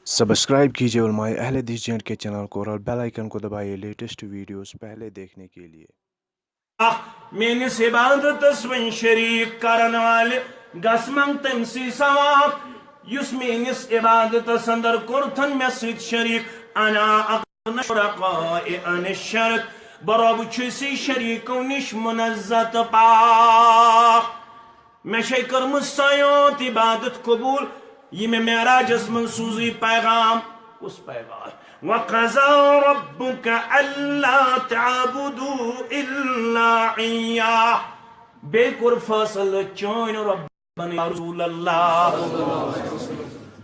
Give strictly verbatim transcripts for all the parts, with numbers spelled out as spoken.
Subscribe کیجیے علماء اہل حدیث جے اینڈ کے چینل کو اور بیل آئیکن کو دبائیے لیٹسٹ ویڈیوز پہلے دیکھنے کے لیے۔ میٲنِس عبادتس وۄنۍ شریٖک کرن والہِ گژھ منٛگ تٔمۍ سٕے ثواب، یُس میٲنِس عبادتس اندر کوٚرتھن مےٚ سۭتۍ شریٖک۔ انا اغنی شرکاء عن الشرک، بہٕ رۄب چھُسٕے شریٖکو نِش منزہ تہٕ پاک۔ مےٚ چھے کٔرمٕژ سۄ یوت عبادت قبول، یہِ مےٚ معراجس منٛز سوٗزٕے پیغام۔ کُس پیغام؟ وقضى ربك ألا تعبدوا إلا إياه۔ بیٚیہِ کوٚر فٲصلہٕ چٲنۍ رۄبن یا رسول اللہ۔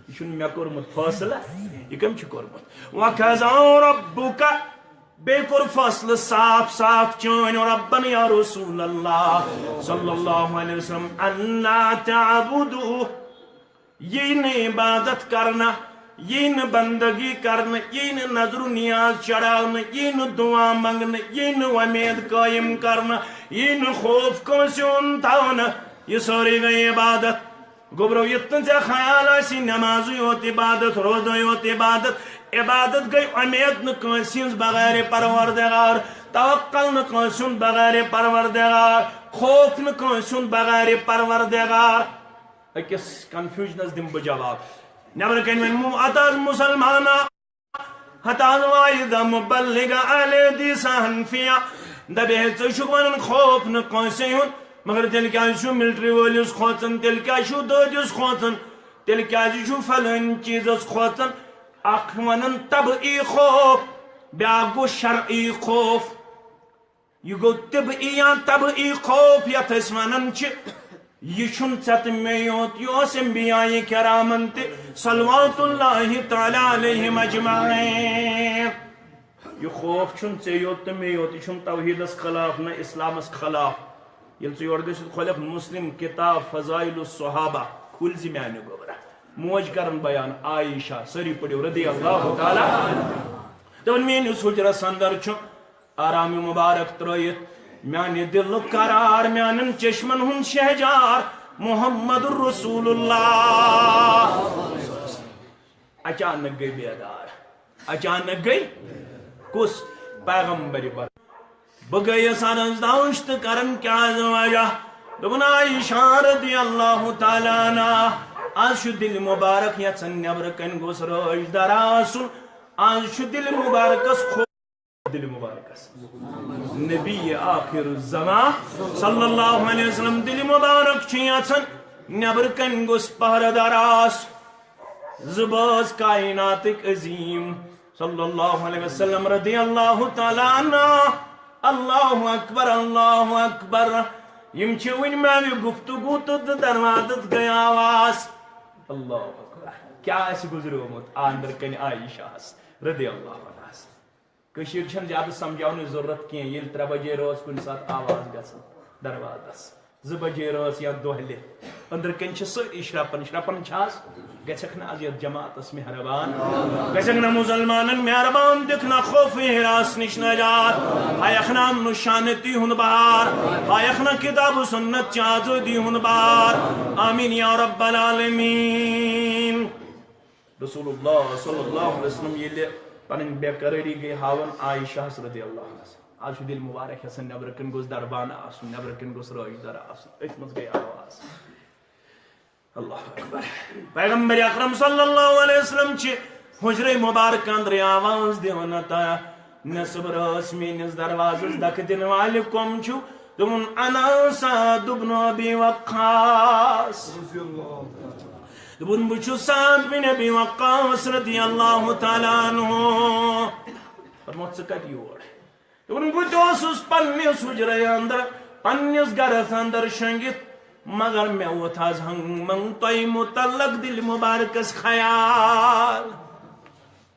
یہِ چھُنہٕ مےٚ کوٚرمُت فٲصلہٕ، یہِ کٔمۍ چھُ کوٚرمُت؟ وقضى ربك، بیٚیہِ کوٚر فٲصلہٕ صاف صاف چٲنۍ رۄبن یا رسول اللہ صلی اللہ علیہ وسلم، ألا تعبدوا، یی نہٕ عبادت کرنہٕ، یی نہٕ بندگی کرنہٕ، یی نہٕ نظر و نیاز چڑھاونہٕ، یی نہٕ دعا منگنہٕ، یی نہٕ وۄمید قٲیِم کرنہٕ، یی نہٕ خوف کٲنٛسہِ ہُنٛد تھاونہٕ۔ یہِ سٲرٕے گٔے عبادت۔ گوٚبرو، یِتھ کٔنۍ ژےٚ خیال آسی نمازٕے یوت عبادت، روزے یوت عبادت، عبادت گٔے وۄمید نہٕ کٲنٛسہِ ہٕنٛز بغیر پروردگار، توکل نہٕ کٲنٛسہِ ہُنٛد بغیر پروردگار، خوف نہٕ کٲنٛسہِ ہُنٛد بغیر پروردگار۔ أکِس کنفیوجنس دِمہٕ بہٕ جواب۔ نٮ۪برٕ کنہِ وۄنۍ مو-، ہتہٕ حظ مُسلمانا، ہتہٕ حظ واعظہ مبلغ اہل حدیث حنفیہ۔ دپے ہے، ژٕ چھُکھ ونان خوف نہٕ کٲنٛسے ہُنٛد، مگر تیٚلہِ کیٛازِ چھُ ملٹری وٲلِس کھوژان، تیٚلہِ کیٛازِ چھُ دٲدِس کھوژان، تیٚلہِ کیٛازِ چھُ فلٲنۍ چیٖزس کھوژان؟ اکھ ونان طبعی خوف، بیٛاکھ گوٚو شرعی خوف۔ یہِ گوٚو طبعی یا طبعی خوف یتھ أسۍ ونان چھِ۔ یہِ چھُنہٕ ژےٚ تہٕ مےٚ یوت، یہِ اوس انبیاء کرامن تہِ صلوات اللہ تعالی علیہم اجمعین۔ یہِ خوف چھُنہٕ ژےٚ یوت تہٕ مےٚ یوت، یہِ چھُنہٕ توحیدس خلاف نہ اسلامس خلاف۔ ییٚلہِ ژٕ یورٕ گٔژھِتھ کھولکھ مسلم کتاب فضائل الصحابہ، کھوٗلۍ زِ میانہِ گوٚبرا، موج کرن بیان عائشہ، سٲری پٔرِو رضی اللہ تعالی عنہا۔ دوٚپُن میٲنِس حجرس اندر چھُ آرام مبارک ترٲیِتھ میانہِ دِلُک قرار، میانٮ۪ن چشمن ہُنٛد شہجار محمد رسول اللہ۔ اچانک گٔے بیدار، اچانک گٔے کُس؟ پیغمبر بر۔ بہٕ گٔیَس عرض داشت کرن کیٛازِ وجہ؟ دوٚپُن عائشہ رضی اللہ تعالی عنہا، از چھُ دِلہِ مبارک یژھان نٮ۪برٕ کنہِ گوٚژھ رٲچھ در آسُن، از چھُ دِلہِ مبارکس خو-، دِلہِ مبارکس۔ نبی آخر الزمان صلی اللہ علیہ وسلم دِلہِ مبارک چھُ یژھان نٮ۪برٕ کنہِ گوٚژھ پہرٕ دار آسُن۔ زٕ بٲژ کائناتٕکۍ عظیم صلی اللہ علیہ وسلم رضی اللہ تعالی عنہ۔ اللہ اکبر، اللہ اکبر۔ یِم چھِ وٕنہِ میانہِ گفتگو تہٕ دروازس گٔے آواز۔ اللہ اکبر۔ کیٛاہ آسہِ گُزریومُت أنٛدرٕ کنہِ عائشہ ہس رضی اللہ عنہس؟ کٔشیٖرِ چھَنہٕ زیادٕ سمجھاونٕچ ضروٗرت کینٛہہ، ییٚلہِ ترٛےٚ بجے رٲژ کُنہِ ساتہٕ آواز گژھان دروازس، زٕ بجے رٲژ یا دۄہلہِ، أنٛدرٕ کَنۍ چھِ سٲری شرٛپان، شرٛپان چھِ حظ؟ گژھکھ نہٕ از یَتھ جماعتس مہربان؟ گژھکھ نہ مُسلمانن مہربان؟ دِکھ نہ خوف ہراس نِش نجات، ہایکھ نہ امن و شانتی ہُنٛد بہار، ہایکھ نہ کتاب و سنت چہِ آزٲدی ہُنٛد بہار۔ آمین یا رب العالمین۔ رسول اللہ صلی اللہ علیہ وسلم ییٚلہِ پنٕنۍ بے قرٲری گٔے ہاوان عائشہس رضی اللہ عنہس، از چھُ دِل مبارک یژھان نٮ۪برٕ کِنۍ گوٚژھ دربان آسُن، نٮ۪برٕ کِنۍ گوٚژھ رٲچھ در آسُن، أتھۍ منٛز گٔے آواز۔ اللہ اکبر۔ پیغمبر اکرم صلی اللہ علیہ وسلم چھِ حجرے مبارک اندرٕ آواز دِوان عطا۔ نٮ۪صٕب رٲژ میٲنِس دروازس دکہٕ دِنہٕ والہِ کۄم چھُ؟ دوٚپُن، انا سعد ابن ابی وقاص۔ دوٚپُن، بہٕ چھُس سعد بن ابی وقاص رضی اللہ تعالیٰ عنہ۔ فرموو، ژٕ کتہِ یور؟ دوٚپُن، بہٕ تہِ اوسُس پننِس حجرے اندر، پننِس گرس اندر شۄنگِتھ، مگر مےٚ ووٚتھ از ہنگ منگ تۄہہِ متعلق دِلہِ مبارکس خیال۔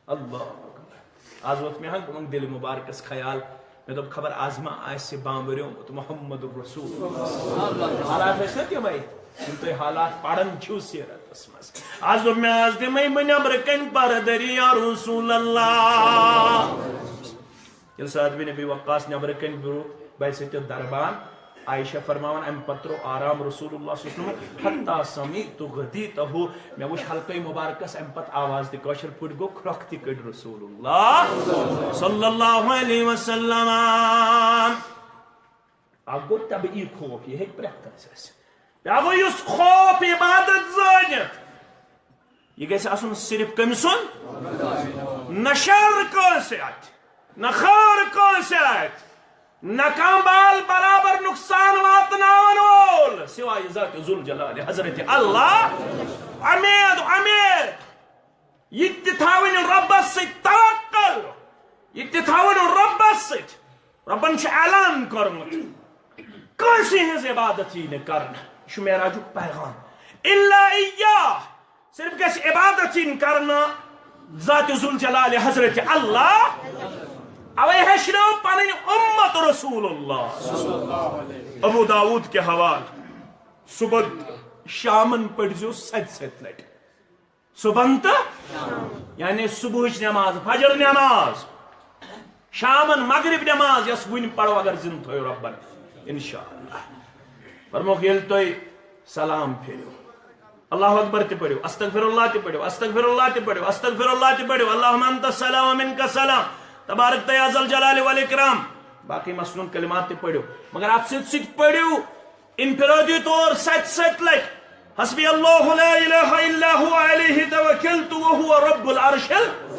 اللہ اکبر۔ از ووٚتھ مےٚ ہنگ منگ دِلہِ مبارکس خیال۔ مےٚ دوٚپ، خبر از ما آسہِ بامبریومُت محمد رسول۔ حالات ٲسۍ نا تِمے، یِم تُہۍ حالات پران چھِو سیرتس منٛز۔ از دوٚپ مےٚ، از دِمے بہٕ نٮ۪برٕ کنۍ پردٔری یا رسول اللہ۔ ییٚلہِ سعد بن ابی وقاص نٮ۪برٕ کنۍ بیوٗٹھ، بہٕ ہسا تیُتھ دربان، عائشہ فرماوان، امہِ پتہٕ ترٛوو آرام رسول اللہ صلی اللہ علیہ وسلم، حتیٰ سمعت غدیتہ، مےٚ وٕچھ حلقے مبارکس امہِ پتہٕ آواز تہِ، کٲشِر پٲٹھۍ گوٚو، کھرٛۄکھ تہِ کٔڑۍ رسول اللہ صلی اللہ علیہ وسلم۔ اکھ گوٚو طبعی خوف، یہِ ہیٚکہِ پرٛٮ۪تھ کٲنٛسہِ ٲسِتھ۔ بیٛاکھ گوٚو یُس خوف عبادت زٲنِتھ، یہِ گژھِ آسُن صرف کٔمۍ سُنٛد؟ نہ شر کٲنٛسہِ اَتھِ، نہ خٲر کٲنٛسہِ اَتھِ، نہ کانٛہہ بال برابر نقصان واتناون وول، سوائے ذات ذوالجلال حضرت اللہ۔ امید، امید، یہِ تہِ تھاوٕنۍ رۄبس سۭتۍ توکل، یہِ تہِ تھاوٕنۍ رۄبس سۭتۍ۔ رۄبن چھُ اعلان کوٚرمُت، کٲنٛسہِ ہٕنٛز عبادت یی نہٕ کرنہٕ۔ یہِ چھُ معراجُک پیغام۔ الا ایاہ، صرف گژھِ عبادت یِنۍ کرنہٕ ذات ذوالجلال حضرت اللہ۔ اوے ہیٚچھنٲو پنٕنۍ امت رسول اللہ۔ ابو داؤد کے حوالہٕ، صبح شامن پٔرزیو ستہِ ستہِ لٹہِ۔ صبحن تہٕ، یعنی صبحٕچ نماز، فجر نماز، شامن مغرب نماز، یۄس وُنہِ پرو اگر زندٕ تھٲیو رۄبن، انشاءاللہ۔ فرموکھ، ییٚلہِ تُہۍ سلام پھیرِو، اللہ اکبر تہِ پٔرِو، استغفر اللہ تہِ پٔرِو، استغفر اللہ تہِ پٔرِو، استغفر اللہ تہِ پٔرِو، اللہم انت السلام و منک السلام، تبارک یا ذا الجلال والاکرام، باقی مسنون کلمات تہِ پٔرِو، مگر اتھ سۭتۍ سۭتۍ پٔرِو انفرادی طور ستہِ ستہِ لٹہِ، حسبی اللہ لا الہ الا هو علیہ توکلت وهو رب العرش ال-،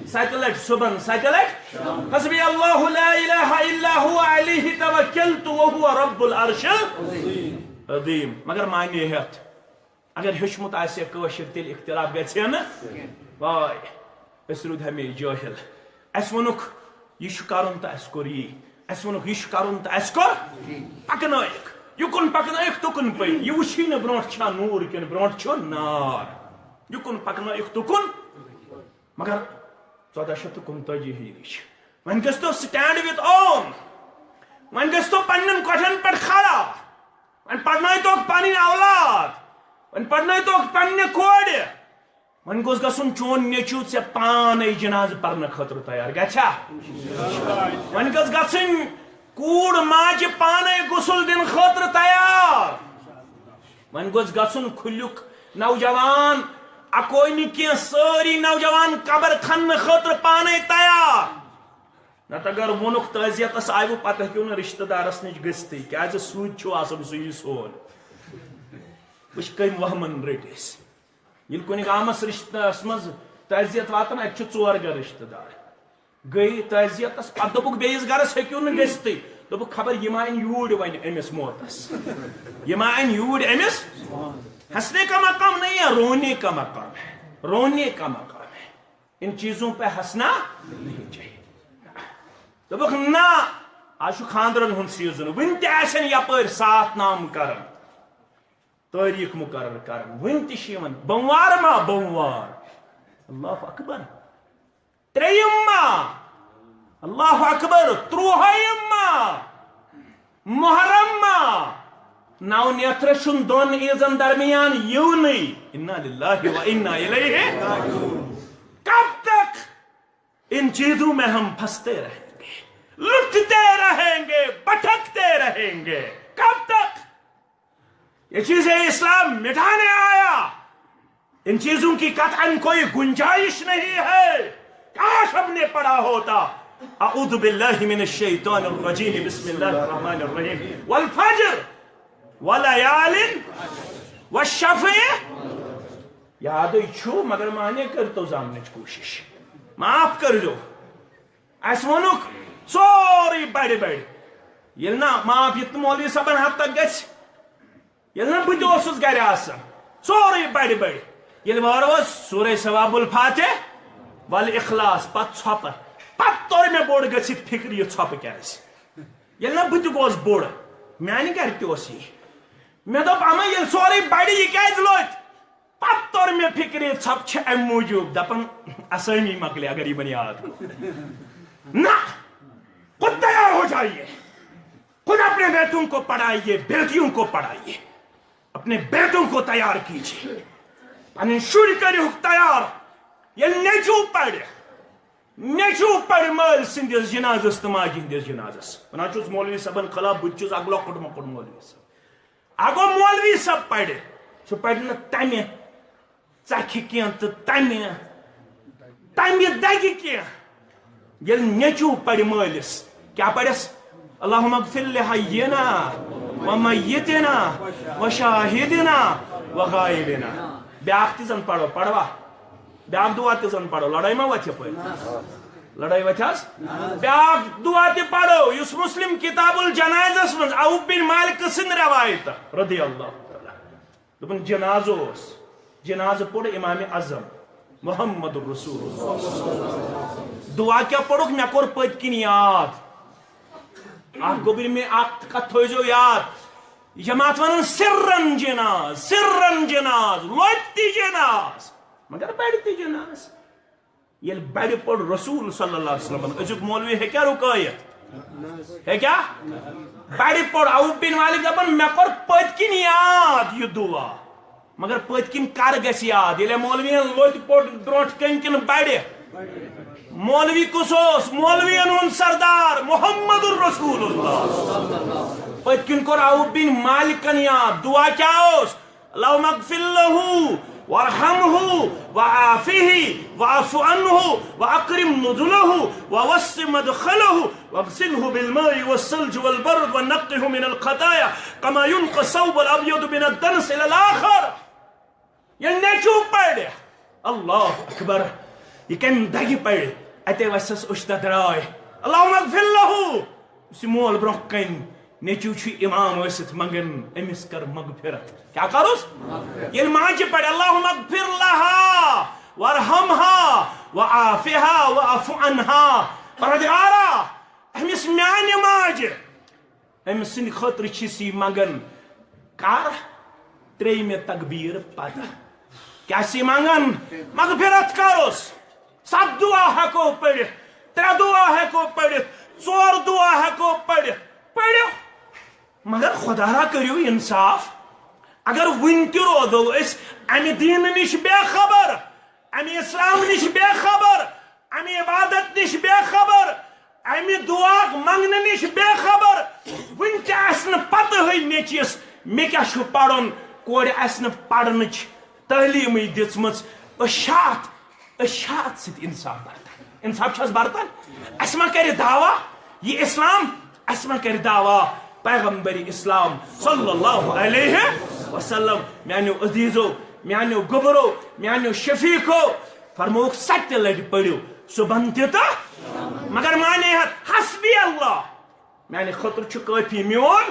ستہِ لٹہِ صبحن، ستہِ لٹہِ، حسبی اللہ لا الہ الا هو علیہ توکلت وهو رب العرش ال-، عظیم۔ مگر معنی ہیتھ، اگر ہیوٚچھمُت آسہِ ہے کٲشِر، تیٚلہِ اختلاف گژھِ ہے نہٕ۔ واے، أسۍ روٗدۍ ہمیشہِ جٲہِل۔ اَسہِ ووٚنُکھ، یہِ چھُ کَرُن تہٕ اَسہِ کوٚر یی۔ اَسہِ ووٚنُکھ، یہِ چھُ کَرُن تہٕ اَسہِ کوٚر۔ پَکنٲیِکھ۔ یُکُن پَکنٲیِکھ، تُکُن پٔکۍ۔ یہِ وٕچھی نہٕ برونٛٹھ چھا نوٗر کِنہٕ برونٛٹھ چھُ نار۔ یُکُن پَکنٲیِکھ، تُکُن۔ مگر ژۄداہ شیٚتھ تہٕ کُنتٲجی ہٕنٛدِچ۔ وۄنۍ گٔژھ تو stand with own۔ وۄنۍ گٔژھ تو پنٛنٮ۪ن کۄٹھٮ۪ن پٮ۪ٹھ کھڑا۔ وۄنۍ پرنٲیتوکھ پنٕنۍ اولاد، وۄنۍ پرنٲیتوکھ پننہِ کورِ۔ وۄنۍ گوٚژھ گژھُن چون نیٚچو ژےٚ پانے جنازٕ پرنہٕ خٲطرٕ تیار۔ گژھیا؟ وۄنۍ گٔژھ گژھٕنۍ کوٗر ماجہِ پانے غسل دِنہٕ خٲطرٕ تیار۔ وۄنۍ گوٚژھ گژھُن کھُلیُک نوجوان، اکوے نہٕ کینٛہہ، سٲری نوجوان قبر کھننہٕ خٲطرٕ پانے تیار۔ نتہٕ اگر ووٚنُکھ تعزیتس آیوٕ، پتہٕ ہیٚکِو نہٕ رشتہٕ دارس نِش گٔژھتھٕے، کیازِ سُے چھُ آسان سُے سون۔ وٕچھ کٔمۍ وہمن رٔٹۍ أسۍ۔ ییٚلہِ کُنہِ گامس رشتہٕ دارس منٛز تعزیت واتان، اتہِ چھُ ژور گرٕ رشتہٕ دار۔ گٔے تعزیتس، پتہٕ دوٚپُکھ بیٚیِس گرس ہیٚکِو نہٕ گٔژھتھٕے۔ دوٚپُکھ خبر یہِ ما انہِ یوٗرۍ وۄنۍ أمِس موتس۔ یہِ ما انہِ یوٗرۍ أمِس؟ ہنسنے کا مقام نہیں ہے، رونے کا مقام ہے۔ رونے کا مقام ہے۔ ان چیزوں پہ ہنسنا نہیں چاہیے۔ دوٚپُکھ، نہ، آز چھُ خانٛدرن ہُنٛد season، وُنہِ تہِ آسن یپٲرۍ ساتھ نام کران، تٲریٖخ مُقرر کران، وُنہِ تہِ چھِ یِوان۔ بوموار ما؟ بوموار۔ اللہ اکبر۔ ترٛیٚیِم ما؟ اللہ اکبر۔ ترٛوہٲیِم ما؟ محرم ما؟ نو نیترٕ چھُنہٕ دۄن عیٖزن درمیان یِونٕے۔ انا للہ و انا الیہ۔ کب تک ان چیزوں میں ہم پھنستے رہیں گے، لٹتے رہیں گے، بھٹکتے رہیں گے؟ کب تک؟ یہ چیزیں اسلام مٹانے آیا۔ ان چیزوں کی قطعاً کوئی گنجائش نہیں ہے۔ کاش ہم نے پڑھا ہوتا۔ اعوذ باللہ من الشیطان الرجیم، بسم اللہ الرحمن الرحیم، والفجر، ولیال، والشفع۔ یادٕے چھُ، مگر معنی کٔرتو زاننٕچ کوٗشِش۔ معاف کٔرزیو۔ اَسہِ ووٚنُکھ سورُے بَڑِ بَڑِ۔ ییٚلہِ نہٕ معاف یہِ تہٕ مولوی صٲبَن حد تک گژھِ، ییٚلہِ نہٕ بہٕ تہِ اوسُس گرِ آسان، سورُے بَڑِ بَڑِ۔ ییٚلہِ وارٕ اوس سورہ ثواب الفاتح والاخلاص، پتہٕ ژھۄپہٕ، پتہٕ توٚر مےٚ بوٚڑ گٔژھِتھ فِکرِ یہِ ژھۄپہٕ کیٛازِ؟ ییٚلہِ نہٕ بہٕ تہِ گوس بوٚڑ، میانہِ گرِ تہِ اوس یی۔ مےٚ دوٚپ، اما ییٚلہِ سورُے بَڑِ، یہِ کیٛازِ لوٚت؟ پتہٕ توٚر مےٚ فِکرِ، ژھۄپہٕ چھِ اَمہِ موٗجوٗب دَپان، اسٲمی مۄکلے اگر یِمن یاد گوٚو۔ نہ، خود تیار ہو جائیے، خود اپنے بیٹوں کو پڑھائیے، بیٹیوں کو پڑھائیے، اپنے بیٹوں کو تیار کیجیے۔ پنٕنۍ شُرۍ کٔرِہُکھ تیار۔ ییٚلہِ نیٚچوٗ پرِ، نیٚچو پرِ مٲلۍ سٕنٛدِس جنازس تہٕ ماجہِ ہٕنٛدِس جنازس۔ ونان چھُس مولوی صٲبن خلاف، بہٕ تہِ چھُس اکھ لۄکُٹ مۄکُٹ مولوی صٲب۔ اگو مولوی صٲب پرِ، سُہ پرِ نہٕ تمہِ ژکھِ کینٛہہ تہٕ تمہِ، تمہِ دگہِ کینٛہہ۔ ییٚلہِ نیٚچو پرِ مٲلِس، کیٛاہ پرٮ۪س؟ اللهم اغفر لحینا و میتنا و شاہدنا و غائبنا۔ بیٛاکھ تہِ زن پرو، پروا؟ بیٛاکھ دعا تہِ زن پرو، لڑٲے ما وتھِ یپٲرۍ؟ لڑٲے وتھِ حظ؟ بیٛاکھ دعا تہِ پرو، یُس مسلم کتاب الجنائزس منٛز عوف بن مالک سٕنٛدِ روایت رضی اللہ تعالیٰ۔ دوٚپُن، جنازٕ اوس، جنازٕ پوٚر امام اعظم محمد رسول اللہ۔ دعا کیٛاہ پوٚرُکھ؟ مےٚ کوٚر پٔتۍ کِنۍ یاد۔ اکھ گوٚبرۍ مےٚ اکھ کتھ تھٲیزیو یاد، یہِ جماعت ونان سرن جناز، سرن جناز، لۄتہِ تہِ جناز، مگر بڑِ تہِ جناز۔ ییٚلہِ بڑِ پوٚر رسول صلی اللہ علیہ وسلمن، أزیُک مولوی ہیٚکیٛاہ رُکٲیِتھ؟ ہیٚکیٛاہ؟ بڑِ پوٚر عوف بن مالک دپان، مےٚ کوٚر پٔتۍ کِنۍ یاد یہِ دعا، مگر پٔتۍ کِنۍ کر گژھِ یاد؟ ییٚلہِ مولوین لوٚتۍ پوٚر برونٛٹھ کَنۍ کِنہٕ بڑِ؟ مولوی کُس اوس؟ مولوین ہُنٛد سردار محمد رسول اللہ۔ پٔتۍ کِنۍ کوٚر عوف بن مالکن یاد۔ دعا کیٛاہ اوس؟ اللهم اغفر له وارحمه وعافه واعف عنه واكرم نزله ووسع مدخله واغسله بالماء والثلج والبرد ونقه من الخطايا كما ينقى الثوب الابيض من الدنس الى الاخر۔ ییٚلہِ نیٚچو پرِ، اللہ اکبر، یہِ کمہِ دگہِ پرِ؟ اتے وسس اشتہ درائے۔ اللهم اغفر له۔ یُس یہِ مول برونٛہہ کنہِ نیٚچو چھُ امام ٲسِتھ منگان، أمِس کر مغفرت۔ کیٛاہ کرُس؟ ییٚلہِ ماجہِ پرِ، اللهم اغفر لها وارحمها وعافها واعف عنها۔ پروردگارا، أمِس میانہِ ماجہِ، أمۍ سٕنٛدِ خٲطرٕ چھِ سی منگان۔ کر؟ ترٛیٚیِمہِ تکبیٖر پتہٕ۔ کیٛاہ سی منگان؟ مغفرت کرُس۔ ستھ دعا ہٮ۪کو پٔرِتھ، ترٛےٚ دعا ہٮ۪کو پٔرِتھ، ژور دعا ہٮ۪کو پٔرِتھ۔ پٔرِو۔ مگر خدا را کٔرِو انصاف۔ اگر وُنہِ تہِ روزو أسۍ امہِ دیٖنہٕ نِش بے خبر، امہِ اسلام نِش بے خبر، امہِ عبادت نِش بے خبر، امہِ دعا منگنہٕ نِش بے خبر، وُنہِ تہِ آسہِ نہٕ پتہٕے نیٚچوِس مےٚ کیٛاہ چھُ پرُن، کورِ آسہِ نہٕ پرنٕچ تعلیٖمٕے دِژمٕژ۔ أسۍ چھا اتھ، أسۍ چھا اتھ سۭتۍ انصاف برتان؟ انصاف چھا حظ برتان؟ اسہِ ما کرِ دعویٰ یہِ اسلام؟ اسہِ ما کرِ دعویٰ پیغمبر اسلام صلی اللہ علیہ وسلم؟ میانیو عزیزو، میانیو گوٚبرو، میانیو شفیقو، فرمووُکھ ستہِ لٹہِ پٔرِو، صبحن تہِ تہٕ۔ مگر مانے ہتھ، حسبی اللہ، میانہِ خٲطرٕ چھُ کٲفی میون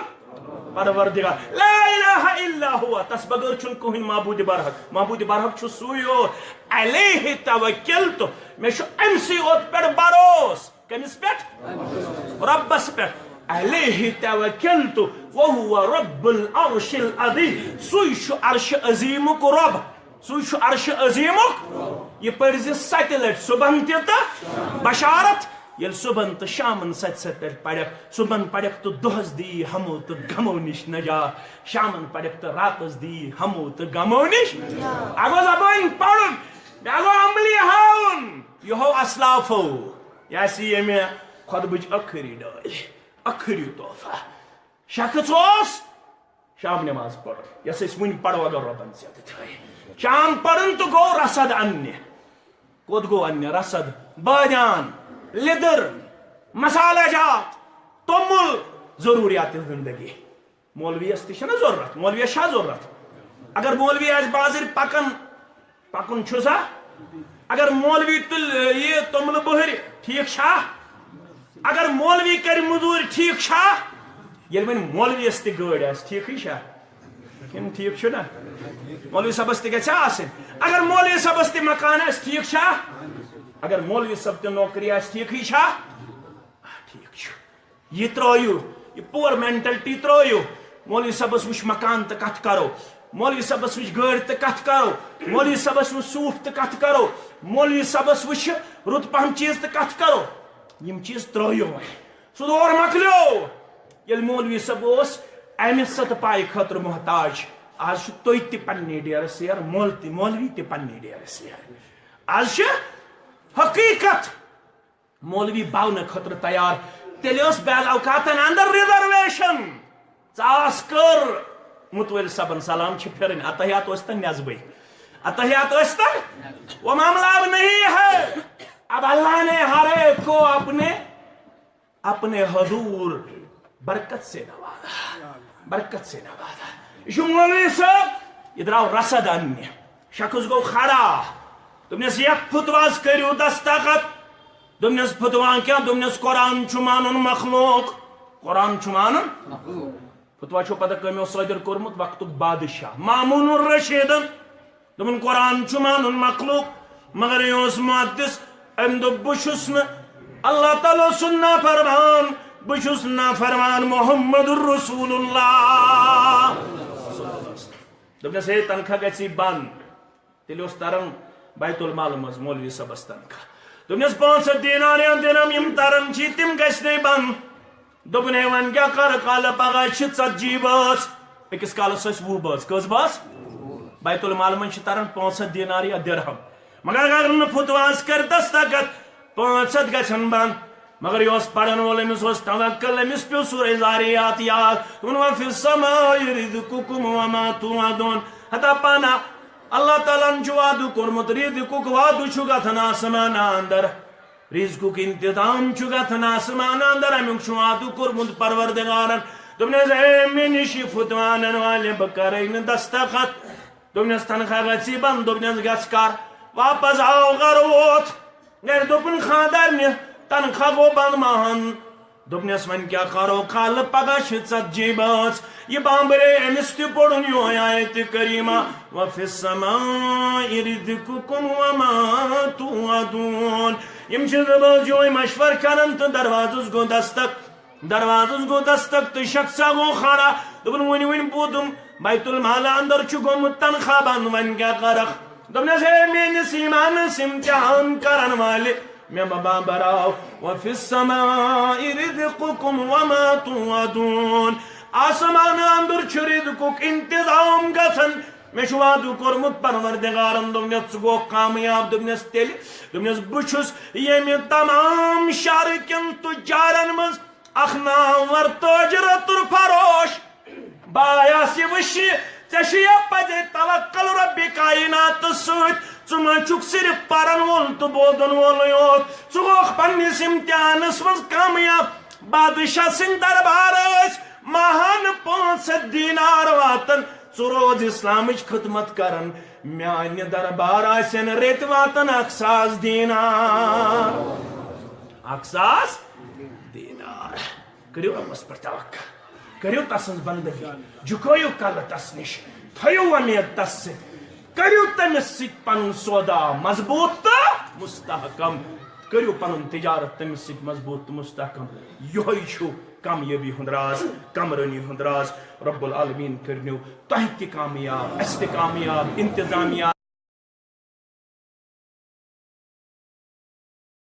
پروردگار، لا الہ الا ہوا، تس بغٲر چھُنہٕ کٕہٕنۍ معبوٗدِ برحق۔ معبوٗدِ برحق چھُ سُے یوت، علیہ توکلت، مےٚ چھُ أمۍ سٕے یوت پٮ۪ٹھ بروس۔ کٔمِس پٮ۪ٹھ؟ رۄبس پٮ۪ٹھ۔ علیہ توکلت وہو رب العرش العظیم۔ سُے چھُ عرش عظیمُک رۄب۔ سُے چھُ عرش عظیمُک۔ یہِ پٔرۍ زِ ستہِ لٹہِ صبحن تہِ تہٕ بشارت۔ ییٚلہِ صبحن تہٕ شامن ستہِ ستہِ لٹہِ پرکھ، صبحن پرکھ تہٕ دۄہس دی ہمو تہٕ غمو نِش نجات، شامن پرکھ تہٕ راتس دی ہمو تہٕ غمو نِش۔ اگو زبٲنۍ پرُن، مےٚ گوٚو عملی ہاوُن۔ یہِ ہو اسلافو، یہِ آسہِ ییٚمہِ خطبٕچ ٲخری ڈٲلۍ، ٲخری تحفہ۔ شخص اوس شام نماز پرُن، یۄس أسۍ وُنہِ پرو اگر رۄبن زندٕ تھٲے۔ شام پرُن تہٕ گوٚو رسد اننہِ۔ کوٚت گوٚو اننہِ رسد؟ بٲدیان، لیٚدٕر، مسالہ جات، توٚمُل، ضروریات زندگی۔ مولویس تہِ چھنہ ضرورت، مولویس چھا ضرورت؟ اگر مولوی آسہِ بازر پکان، پکُن چھُ سا؟ اگر مولوی تُلہِ یہِ توٚملہٕ بٔہرِ، ٹھیک چھا؟ اگر مولوی کرِ مزوٗرۍ، ٹھیک چھا؟ ییٚلہِ وۄنۍ مولویس تہِ گٲڑۍ آسہِ، ٹھیکٕے چھا؟ کِنہٕ ٹھیک چھُنہ؟ مولوی صٲبس تہِ گژھِ آسٕنۍ۔ اگر مولوی صٲبس تہِ مکان آسہِ، ٹھیک چھا؟ اگر مولوی صٲب تہِ نوکری آسہِ، ٹھیکٕے چھا؟ آ، ٹھیک چھُ۔ یہِ ترٲیِو، یہِ پُور مینٹلٹی ترٲیِو۔ مولوی صٲبس وٕچھ مکان تہٕ کتھ کرو، مولوی صٲبس وٕچھ گٲڑۍ تہٕ کتھ کرو، مولوی صٲبس وٕچھ سوٗٹ تہٕ کتھ کرو، مولوی صٲبس وٕچھ رُت پہم چیٖز تہٕ کتھ کرو۔ یِم چیٖز ترٲیِو وۄنۍ۔ سُہ دور مۄکلیو، ییٚلہِ مولوی صٲب اوس امہِ ستہٕ پایہِ خٲطرٕ محتاج۔ آز چھُ تُہۍ تہِ پننہِ ڈیرٕ سیر، مول تہِ، مولوی تہِ پننہِ ڈیرٕ سیر۔ آز چھِ حقیٖقت مولوی بننہٕ خٲطرٕ تیار، تیٚلہِ ٲس بعض اوقاتن اندر ریزرویشن۔ ژاس کٔر متوٲلۍ صٲبن سلام چھِ پھِرٕنۍ، اتحیات ٲسۍ تن نٮ۪صبٕے، اتحیات ٲسۍ تن، وہ معاملہ اب نہیں ہے۔ اب اللہ نے ہر ایک کو اپنے اپنے حضور برکت سے نوازا، برکت سے نوازا۔ یہ چھُ مولوی صٲب، یہ درٛاو رسد اننہِ۔ شخص گوٚو کھڑا، دوٚپنس، یتھ فتواہس کٔرِو دستخط۔ دوٚپنس، فتوا کیٛاہ؟ دوٚپنس، قرآن چھُ مانُن مخلوق، قرآن چھُ مانُن۔ فتوا چھُ پتہ کٔمۍ اوس صٲدِر کوٚرمُت؟ وقتُک بادشاہ مامون الرشیدن۔ دوٚپُن، قرآن چھُ مانُن مخلوق، مگر یہِ اوس محدث۔ أمۍ دوٚپ، بہٕ چھُس نہٕ اللہ تعالیٰ سُنٛد نافرمان، بہٕ چھُس نافرمان محمد رسول اللہ۔ دوٚپنس، ہے، تنخواہ گژھی بنٛد۔ تیٚلہِ اوس تران بیت المال منٛز مولوی صٲبس تنخواہ۔ دوٚپنس، پانٛژھ ہتھ دینار یا درہم یِم تران چھِ، تِم گژھِ نَے بنٛد۔ دوٚپُن، ہے، وۄنۍ کیٛاہ کَرٕ؟ کالہٕ پگاہ چھِ ژتجی بٲژ، أکِس کالس ٲسۍ وُہ بٲژ۔ کٔژ بٲژ؟ بیت المال منٛز چھِ تران پانٛژھ ہتھ دینار یا درہم۔ مگر اگر نہٕ فتواہس کرِ دستخط، پانٛژھ ہتھ گژھن بنٛد۔ مگر یہِ اوس پرن وول، أمِس اوس توکل، أمِس پیوٚو سورہ ذاریات یاد۔ دوٚپُن، وفی السماء رزقکم وما توعدون۔ ہتا پانا، اللہ تعالیٰ ہن چھُ وعدٕ کوٚرمُت، رزقُک وعدٕ چھُ گژھان آسمان اندر۔ رزقُک انتظام چھُ گژھان آسمان اندر، امیُک چھُ وعدٕ کوٚرمُت پروردگارن۔ دوٚپنس، ہے، مےٚ نِش یہِ فتوا انن والہِ، بہٕ کرے نہٕ دستخط۔ دوٚپنس، تنخواہ گژھی بنٛد۔ دوٚپنس، گژھ کر۔ واپس آو گرٕ، ووت گرِ، دوٚپُن، خانٛدارنہِ، تنخواہ گوٚو بنٛد، ماہن۔ دوٚپنس، وۄنۍ کیٛاہ کرو؟ کالہٕ پگاہ چھِ ژتجی بٲژ۔ یہِ بامبرے، أمِس تہِ پوٚرُن یِہوٚے آیتِ کریمہ، وفی السماء رزقکم وما توعدون۔ یِم چھِ زٕ بٲژ یِہوٚے مشور کران تہٕ دروازس گوٚو دستک۔ دروازس گوٚو دستک تہٕ شخصا گوٚو کھڑا۔ دوٚپُن، وٕنہِ وٕنہِ بوٗزُم، بیت المال اندر چھُ گوٚمُت تنخواہ بنٛد، وۄنۍ کیٛاہ کرکھ؟ دوٚپنس، ہے میٲنِس ایمانس امتحان کرن والہِ، مےٚ مہ بامبراو۔ وفی السماء رزقکم وما توعدون۔ آسمان اندر چھُ رزقُک انتظام گژھان۔ مےٚ چھُ وعدٕ کوٚرمُت پروردگارن۔ دوٚپنس، ژٕ گوٚکھ کامیاب؟ دوٚپنس، تیٚلہِ؟ دوٚپنس، بہٕ چھُس ییٚمہِ تمام شہرٕ کٮ۪ن تجارن منٛز اکھ نامور تاجر تہٕ فروش۔ بہٕ آیاس یہِ وٕچھنہِ، ژےٚ چھُ یا پزے توکل رب کائنات سۭتۍ؟ ژٕ ما چھُکھ صرف پرن وول تہٕ بوزن وولٕے یوت؟ ژٕ گوٚکھ پننِس امتحانس منٛز کامیاب۔ بادشاہ سٕنٛدۍ دربار ٲسۍ ماہن پانٛژھ ہتھ دینار واتان۔ ژٕ روز اسلامٕچ خدمت کران، میانہِ دربار آسن رٮ۪تۍ واتان اکھ ساس دینار۔ اکھ ساس دینار۔ کٔرِو رۄبس پٮ۪ٹھ توکل، کٔرِو تسٕنٛز بندگی، جُکٲیِو کلہٕ تس نِش، تھٲیِو وۄمید تس سۭتۍ، کٔرِو تٔمِس سۭتۍ پنُن سودا مضبوٗط تہٕ مستحکم، کٔرِو پنُن تجارت تٔمِس سۭتۍ مضبوٗط تہٕ مستحکم۔ یِہوٚے چھُ کامیٲبی ہُنٛد راز، کامرٲنی ہُنٛد راز۔ رب العالمین کٔرِنو تۄہہِ تہِ کامیاب، اَسہِ تہِ کامیاب، انتظامیہ